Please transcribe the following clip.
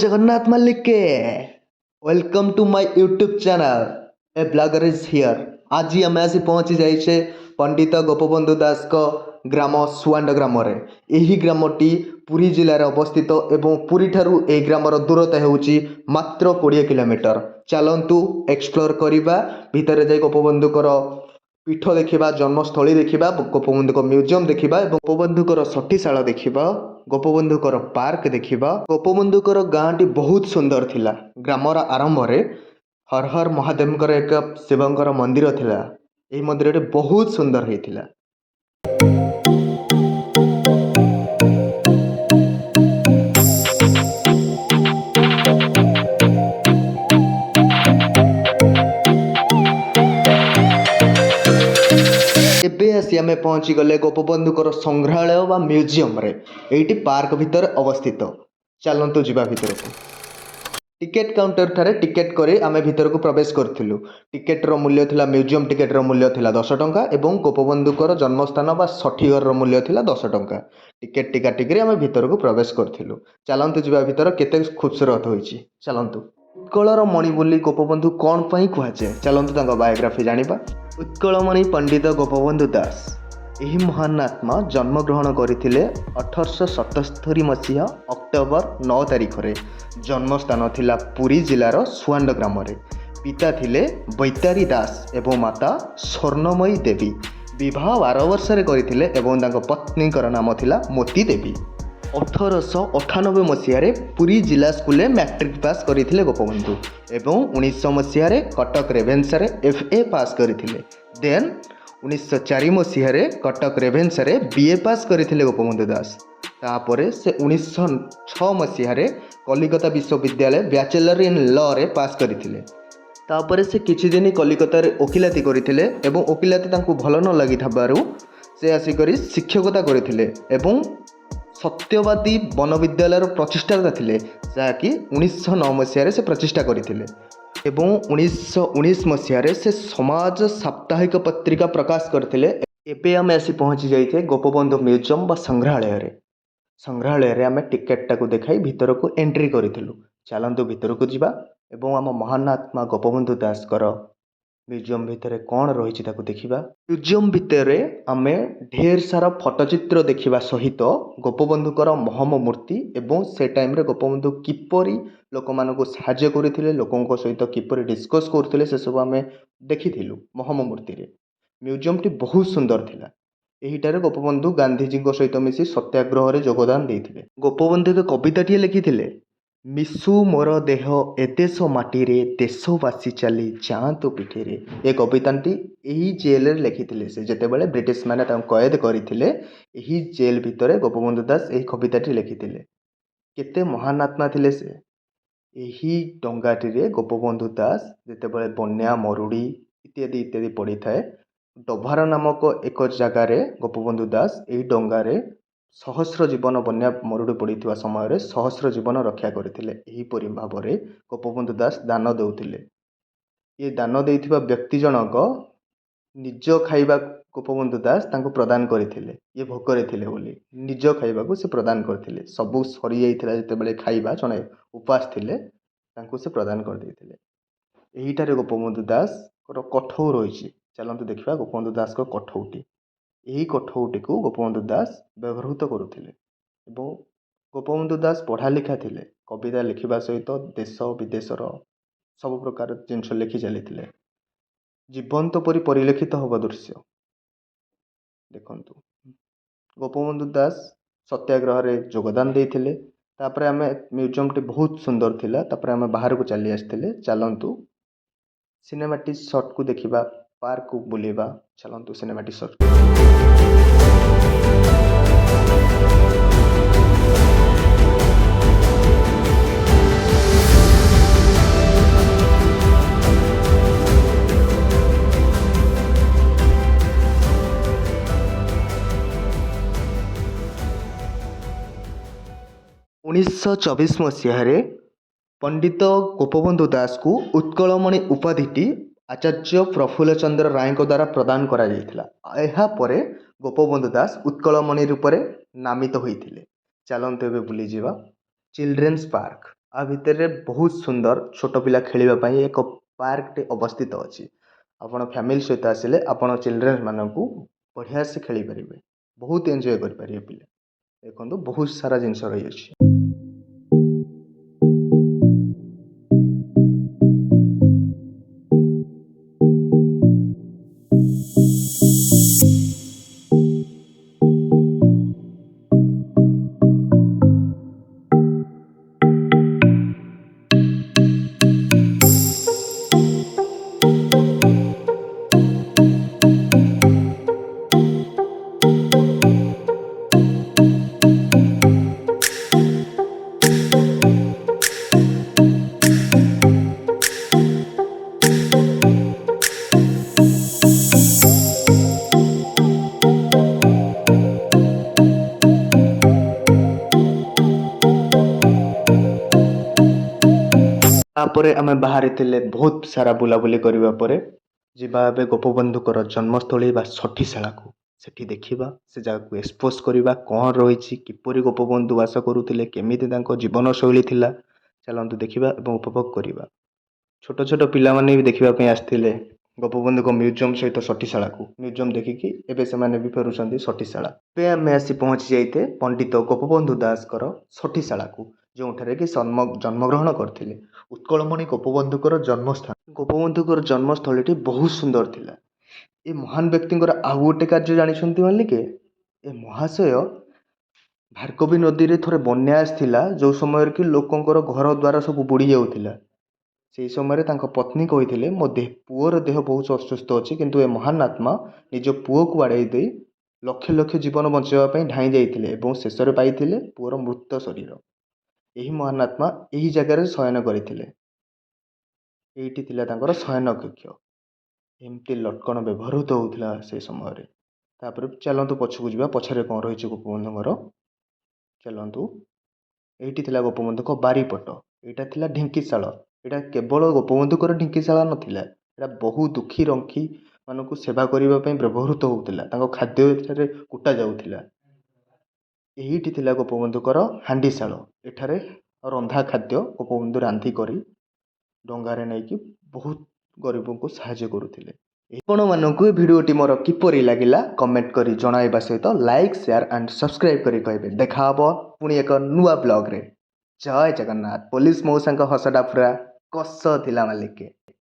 Jagannath ମାଲିକେ। Welcome to my YouTube channel, A Blogger is here. ଆଜି ଆମେ ଆସି ପହଞ୍ଚି ଯାଇଛେ ପଣ୍ଡିତ ଗୋପବନ୍ଧୁ ଦାସଙ୍କ ଗ୍ରାମ ସୁଆଣ୍ଡ ଗ୍ରାମରେ। ଏହି ଗ୍ରାମଟି ପୁରୀ ଜିଲ୍ଲାରେ ଅବସ୍ଥିତ ଏବଂ ପୁରୀଠାରୁ ଏହି ଗ୍ରାମର ଦୂରତା ହେଉଛି ମାତ୍ର 20 କିଲୋମିଟର। ଚାଲନ୍ତୁ ଏକ୍ସପ୍ଲୋର କରିବା, ଭିତରେ ଯାଇ ଗୋପବନ୍ଧୁଙ୍କର ପୀଠ ଦେଖିବା, ଜନ୍ମସ୍ଥଳୀ ଦେଖିବା, ଗୋପବନ୍ଧୁଙ୍କ ମ୍ୟୁଜିୟମ୍ ଦେଖିବା ଏବଂ ଗୋପବନ୍ଧୁଙ୍କର ଷଠିଶାଳ ଦେଖିବା, ଗୋପବନ୍ଧୁଙ୍କର ପାର୍କ ଦେଖିବା। ଗୋପବନ୍ଧୁଙ୍କର ଗାଁଟି ବହୁତ ସୁନ୍ଦର ଥିଲା। ଗ୍ରାମର ଆରମ୍ଭରେ ହର ହର ମହାଦେବଙ୍କର ଏକ ଶିବଙ୍କର ମନ୍ଦିର ଥିଲା। ଏହି ମନ୍ଦିରଟି ବହୁତ ସୁନ୍ଦର ହେଇଥିଲା। ଏବେ ଆସି ଆମେ ପହଞ୍ଚିଗଲେ ଗୋପବନ୍ଧୁଙ୍କର ସଂଗ୍ରହାଳୟ ବା ମ୍ୟୁଜିୟମରେ। ଏଇଟି ପାର୍କ ଭିତରେ ଅବସ୍ଥିତ। ଚାଲନ୍ତୁ ଯିବା ଭିତରକୁ। ଟିକେଟ୍ କାଉଣ୍ଟର ଠାରେ ଟିକେଟ୍ କରି ଆମେ ଭିତରକୁ ପ୍ରବେଶ କରିଥିଲୁ। ଟିକେଟ୍ର ମୂଲ୍ୟ ଥିଲା, ମ୍ୟୁଜିୟମ୍ ଟିକେଟ୍ର ମୂଲ୍ୟ ଥିଲା 10 ଟଙ୍କା ଏବଂ ଗୋପବନ୍ଧୁଙ୍କର ଜନ୍ମସ୍ଥାନ ବା ଷଠିଘରର ମୂଲ୍ୟ ଥିଲା 10 ଟଙ୍କା। ଟିକେଟ୍ଟି କାଟିକିରି ଆମେ ଭିତରକୁ ପ୍ରବେଶ କରିଥିଲୁ। ଚାଲନ୍ତୁ ଯିବା ଭିତର, କେତେ ଖୁବସୁରତ ହୋଇଛି। ଚାଲନ୍ତୁ। ଉତ୍କଳର ମଣି ବୋଲି ଗୋପବନ୍ଧୁ କ'ଣ ପାଇଁ କୁହାଯାଏ? ଚାଲନ୍ତୁ ତାଙ୍କ ବାୟୋଗ୍ରାଫି ଜାଣିବା। ଉତ୍କଳମଣି ପଣ୍ଡିତ ଗୋପବନ୍ଧୁ ଦାସ, ଏହି ମହାନ ଆତ୍ମା ଜନ୍ମଗ୍ରହଣ କରିଥିଲେ 1877 ମସିହା ଅକ୍ଟୋବର 9 ତାରିଖରେ। ଜନ୍ମସ୍ଥାନ ଥିଲା ପୁରୀ ଜିଲ୍ଲାର ସୁଆଣ୍ଡ ଗ୍ରାମରେ। ପିତା ଥିଲେ ବୈତାରୀ ଦାସ ଏବଂ ମାତା ସ୍ୱର୍ଣ୍ଣମୟୀ ଦେବୀ। ବିବାହ 12 ବର୍ଷରେ କରିଥିଲେ ଏବଂ ତାଙ୍କ ପତ୍ନୀଙ୍କର ନାମ ଥିଲା ମୋତି ଦେବୀ। 1898 ମସିହାରେ ପୁରୀ ଜିଲ୍ଲା ସ୍କୁଲରେ ମ୍ୟାଟ୍ରିକ୍ ପାସ୍ କରିଥିଲେ ଗୋପବନ୍ଧୁ ଏବଂ 1900 ମସିହାରେ କଟକ ରେଭେନ୍ସାରେ ଏଫ୍ ଏ ପାସ୍ କରିଥିଲେ। ଦେନ୍ 1904 ମସିହାରେ କଟକ ରେଭେନ୍ସାରେ ବି ଏ ପାସ୍ କରିଥିଲେ ଗୋପବନ୍ଧୁ ଦାସ। ତାପରେ ସେ 1906 ମସିହାରେ କଲିକତା ବିଶ୍ୱବିଦ୍ୟାଳୟ ବ୍ୟାଚେଲର ଇନ୍ ଲରେ ପାସ୍ କରିଥିଲେ। ତାପରେ ସେ କିଛି ଦିନ କଲିକତାରେ ଓକିଲାତି କରିଥିଲେ ଏବଂ ଓକିଲାତି ତାଙ୍କୁ ଭଲ ନ ଲାଗିଥିବାରୁ ସେ ଆସିକରି ଶିକ୍ଷକତା କରିଥିଲେ ଏବଂ ସତ୍ୟବାଦୀ ବନବିଦ୍ୟାଳୟର ପ୍ରତିଷ୍ଠାତା ଥିଲେ, ଯାହାକି 1909 ମସିହାରେ ସେ ପ୍ରତିଷ୍ଠା କରିଥିଲେ ଏବଂ 1919 ମସିହାରେ ସେ ସମାଜ ସାପ୍ତାହିକ ପତ୍ରିକା ପ୍ରକାଶ କରିଥିଲେ। ଏବେ ଆମେ ଆସି ପହଞ୍ଚି ଯାଇଛେ ଗୋପବନ୍ଧୁ ମ୍ୟୁଜିୟମ୍ ବା ସଂଗ୍ରହାଳୟରେ। ସଂଗ୍ରହାଳୟରେ ଆମେ ଟିକେଟଟାକୁ ଦେଖାଇ ଭିତରକୁ ଏଣ୍ଟ୍ରି କରିଥିଲୁ। ଚାଲନ୍ତୁ ଭିତରକୁ ଯିବା ଏବଂ ଆମ ମହାନ ଆତ୍ମା ଗୋପବନ୍ଧୁ ଦାସଙ୍କର ମ୍ୟୁଜିୟମ୍ ଭିତରେ କ'ଣ ରହିଛି ତାକୁ ଦେଖିବା। ମ୍ୟୁଜିୟମ୍ ଭିତରେ ଆମେ ଢେର ସାରା ଫଟୋଚିତ୍ର ଦେଖିବା ସହିତ ଗୋପବନ୍ଧୁଙ୍କର ମହମ ମୂର୍ତ୍ତି ଏବଂ ସେ ଟାଇମ୍ରେ ଗୋପବନ୍ଧୁ କିପରି ଲୋକମାନଙ୍କୁ ସାହାଯ୍ୟ କରୁଥିଲେ, ଲୋକଙ୍କ ସହିତ କିପରି ଡିସ୍କସ୍ କରୁଥିଲେ, ସେସବୁ ଆମେ ଦେଖିଥିଲୁ ମହମ ମୂର୍ତ୍ତିରେ। ମ୍ୟୁଜିୟମ୍ଟି ବହୁତ ସୁନ୍ଦର ଥିଲା। ଏହିଠାରେ ଗୋପବନ୍ଧୁ ଗାନ୍ଧିଜୀଙ୍କ ସହିତ ମିଶି ସତ୍ୟାଗ୍ରହରେ ଯୋଗଦାନ ଦେଇଥିଲେ। ଗୋପବନ୍ଧୁ ଏକ କବିତାଟିଏ ଲେଖିଥିଲେ, "ମିଶୁ ମୋର ଦେହ ଏ ଦେଶ ମାଟିରେ, ଦେଶବାସୀ ଚାଲି ଯାଆନ୍ତୁ ପିଠିରେ"। ଏ କବିତାଟି ଏହି ଜେଲରେ ଲେଖିଥିଲେ ସେ। ଯେତେବେଳେ ବ୍ରିଟିଶମାନେ ତାଙ୍କୁ କଏଦ କରିଥିଲେ, ଏହି ଜେଲ ଭିତରେ ଗୋପବନ୍ଧୁ ଦାସ ଏହି କବିତାଟି ଲେଖିଥିଲେ। କେତେ ମହାନ ଆତ୍ମା ଥିଲେ ସେ! ଏହି ଡଙ୍ଗାଟିରେ ଗୋପବନ୍ଧୁ ଦାସ ଯେତେବେଳେ ବନ୍ୟା, ମରୁଡ଼ି ଇତ୍ୟାଦି ଇତ୍ୟାଦି ପଡ଼ିଥାଏ, ଡଭାର ନାମକ ଏକ ଜାଗାରେ ଗୋପବନ୍ଧୁ ଦାସ ଏହି ଡଙ୍ଗାରେ ସହସ୍ର ଜୀବନ, ବନ୍ୟା ମରୁଡ଼ି ପଡ଼ିଥିବା ସମୟରେ ସହସ୍ର ଜୀବନ ରକ୍ଷା କରିଥିଲେ। ଏହିପରି ଭାବରେ ଗୋପବନ୍ଧୁ ଦାସ ଦାନ ଦେଉଥିଲେ। ଏ ଦାନ ଦେଇଥିବା ବ୍ୟକ୍ତି ଜଣକ ନିଜ ଖାଇବା ଗୋପବନ୍ଧୁ ଦାସ ତାଙ୍କୁ ପ୍ରଦାନ କରିଥିଲେ। ଇଏ ଭୋକରେ ଥିଲେ ବୋଲି ନିଜ ଖାଇବାକୁ ସେ ପ୍ରଦାନ କରିଥିଲେ। ସବୁ ସରିଯାଇଥିଲା ଯେତେବେଳେ ଖାଇବା, ଜଣେ ଉପାସ ଥିଲେ, ତାଙ୍କୁ ସେ ପ୍ରଦାନ କରିଦେଇଥିଲେ। ଏହିଠାରେ ଗୋପବନ୍ଧୁ ଦାସଙ୍କର କଠଉ ରହିଛି। ଚାଲନ୍ତୁ ଦେଖିବା ଗୋପବନ୍ଧୁ ଦାସଙ୍କ କଠଉଟି। ଏହି କଠଉଟିକୁ ଗୋପବନ୍ଧୁ ଦାସ ବ୍ୟବହୃତ କରୁଥିଲେ ଏବଂ ଗୋପବନ୍ଧୁ ଦାସ ପଢ଼ା ଲେଖା ଥିଲେ। କବିତା ଲେଖିବା ସହିତ ଦେଶ ବିଦେଶର ସବୁ ପ୍ରକାର ଜିନିଷ ଲେଖି ଚାଲିଥିଲେ। ଜୀବନ୍ତ ପରି ପରିଲକ୍ଷିତ ହେବ ଦୃଶ୍ୟ ଦେଖନ୍ତୁ। ଗୋପବନ୍ଧୁ ଦାସ ସତ୍ୟାଗ୍ରହରେ ଯୋଗଦାନ ଦେଇଥିଲେ। ତାପରେ ଆମେ, ମ୍ୟୁଜିୟମ୍ଟି ବହୁତ ସୁନ୍ଦର ଥିଲା, ତାପରେ ଆମେ ବାହାରକୁ ଚାଲି ଆସିଥିଲେ। ଚାଲନ୍ତୁ ସିନେମାଟିକ୍ ସଟ୍କୁ ଦେଖିବା, ପାର୍କକୁ ବୁଲିବା। ଚାଲନ୍ତୁ ସିନେମାଟିକ୍ ସଟ୍। 1924 ମସିହାରେ ପଣ୍ଡିତ ଗୋପବନ୍ଧୁ ଦାସଙ୍କୁ ଉତ୍କଳମଣି ଉପାଧିଟି ଆଚାର୍ଯ୍ୟ ପ୍ରଫୁଲ୍ଲ ଚନ୍ଦ୍ର ରାୟଙ୍କ ଦ୍ୱାରା ପ୍ରଦାନ କରାଯାଇଥିଲା। ଏହାପରେ ଗୋପବନ୍ଧୁ ଦାସ ଉତ୍କଳମଣି ରୂପରେ ନାମିତ ହୋଇଥିଲେ। ଚାଲନ୍ତୁ ଏବେ ବୁଲିଯିବା ଚିଲଡ୍ରେନ୍ସ ପାର୍କ। ଆ ଭିତରେ ବହୁତ ସୁନ୍ଦର ଛୋଟ ପିଲା ଖେଳିବା ପାଇଁ ଏକ ପାର୍କଟେ ଅବସ୍ଥିତ ଅଛି। ଆପଣ ଫ୍ୟାମିଲି ସହିତ ଆସିଲେ ଆପଣ ଚିଲଡ୍ରେନ୍ ମାନଙ୍କୁ ବଢ଼ିଆ ସେ ଖେଳିପାରିବେ, ବହୁତ ଏଞ୍ଜୟ କରିପାରିବେ ପିଲା। ଦେଖନ୍ତୁ, ବହୁତ ସାରା ଜିନିଷ ରହିଅଛି। ତାପରେ ଆମେ ବାହାରିଥିଲେ ବହୁତ ସାରା ବୁଲାବୁଲି କରିବା ପରେ ଯିବା ଏବେ ଗୋପବନ୍ଧୁଙ୍କର ଜନ୍ମସ୍ଥଳୀ ବା ଷଠିଶାଳାକୁ। ସେଠି ଦେଖିବା, ସେ ଜାଗାକୁ ଏକ୍ସପୋଜ କରିବା, କ'ଣ ରହିଛି, କିପରି ଗୋପବନ୍ଧୁ ବାସ କରୁଥିଲେ, କେମିତି ତାଙ୍କ ଜୀବନଶୈଳୀ ଥିଲା। ଚାଲନ୍ତୁ ଦେଖିବା ଏବଂ ଉପଭୋଗ କରିବା। ଛୋଟ ଛୋଟ ପିଲାମାନେ ବି ଦେଖିବା ପାଇଁ ଆସିଥିଲେ ଗୋପବନ୍ଧୁଙ୍କ ମ୍ୟୁଜିୟମ୍ ସହିତ ଷଠିଶାଳାକୁ। ମ୍ୟୁଜିୟମ୍ ଦେଖିକି ଏବେ ସେମାନେ ବି ଫେରୁଛନ୍ତି ଷଠିଶାଳା। ଏବେ ଆମେ ଆସି ପହଞ୍ଚି ଯାଇତେ ପଣ୍ଡିତ ଗୋପବନ୍ଧୁ ଦାସଙ୍କର ଷଠିଶାଳାକୁ, ଯେଉଁଠାରେ କି ଜନ୍ମଗ୍ରହଣ କରିଥିଲେ। ଉତ୍କଳମଣି ଗୋପବନ୍ଧୁଙ୍କର ଜନ୍ମସ୍ଥାନ। ଗୋପବନ୍ଧୁଙ୍କର ଜନ୍ମସ୍ଥଳୀଟି ବହୁତ ସୁନ୍ଦର ଥିଲା। ଏ ମହାନ ବ୍ୟକ୍ତିଙ୍କର ଆଉ ଗୋଟେ କାର୍ଯ୍ୟ ଜାଣିଛନ୍ତି ମାଲିକେ? ଏ ମହାଶୟ ଭାର୍ଗବୀ ନଦୀରେ ଥରେ ବନ୍ୟା ଆସିଥିଲା, ଯେଉଁ ସମୟରେ କି ଲୋକଙ୍କର ଘର ଦ୍ୱାର ସବୁ ବୁଡ଼ି ଯାଉଥିଲା। ସେହି ସମୟରେ ତାଙ୍କ ପତ୍ନୀ କହିଥିଲେ, ମୋ ଦେହ ପୁଅର ଦେହ ବହୁତ ଅସୁସ୍ଥ ଅଛି। କିନ୍ତୁ ଏ ମହାନ ଆତ୍ମା ନିଜ ପୁଅକୁ ବାଡ଼େଇ ଦେଇ ଲକ୍ଷ ଲକ୍ଷ ଜୀବନ ବଞ୍ଚାଇବା ପାଇଁ ଧାଇଁ ଯାଇଥିଲେ ଏବଂ ଶେଷରେ ପାଇଥିଲେ ପୁଅର ମୃତ ଶରୀର। ଏହି ମହାନ ଆତ୍ମା ଏହି ଜାଗାରେ ଶୟନ କରିଥିଲେ। ଏଇଠି ଥିଲା ତାଙ୍କର ଶୟନ କକ୍ଷ। ଏମିତି ଲଟକଣ ବ୍ୟବହୃତ ହେଉଥିଲା ସେ ସମୟରେ। ତାପରେ ଚାଲନ୍ତୁ ପଛକୁ ଯିବା, ପଛରେ କ'ଣ ରହିଛି ଗୋପବନ୍ଧୁଙ୍କର। ଚାଲନ୍ତୁ। ଏଇଠି ଥିଲା ଗୋପବନ୍ଧୁଙ୍କ ବାରିପଟ। ଏଇଟା ଥିଲା ଢିଙ୍କିଶାଳ। ଏଇଟା କେବଳ ଗୋପବନ୍ଧୁଙ୍କର ଢିଙ୍କିଶାଳ ନଥିଲା, ଏଇଟା ବହୁ ଦୁଃଖୀ ରଙ୍କି ମାନଙ୍କୁ ସେବା କରିବା ପାଇଁ ବ୍ୟବହୃତ ହେଉଥିଲା। ତାଙ୍କ ଖାଦ୍ୟ ଏଠାରେ କୁଟା ଯାଉଥିଲା। ଏଇଠି ଥିଲା ଗୋପବନ୍ଧୁଙ୍କର ହାଣ୍ଡିଶାଳ। ଏଠାରେ ରନ୍ଧା ଖାଦ୍ୟ ଗୋପବନ୍ଧୁ ରାନ୍ଧି କରି ଡଙ୍ଗାରେ ନେଇକି ବହୁତ ଗରିବଙ୍କୁ ସାହାଯ୍ୟ କରୁଥିଲେ। ଆପଣମାନଙ୍କୁ ଏ ଭିଡ଼ିଓଟି ମୋର କିପରି ଲାଗିଲା, କମେଣ୍ଟ କରି ଜଣାଇବା ସହିତ ଲାଇକ୍, ସେୟାର ଆଣ୍ଡ ସବସ୍କ୍ରାଇବ୍ କରି କହିବେ। ଦେଖା ହେବ ପୁଣି ଏକ ନୂଆ ବ୍ଲଗ୍ରେ। ଜୟ ଜଗନ୍ନାଥ। ପୋଲିସ ମଉସାଙ୍କ ହସଟା ପୁରା କଷ ଥିଲା ମାଲିକେ।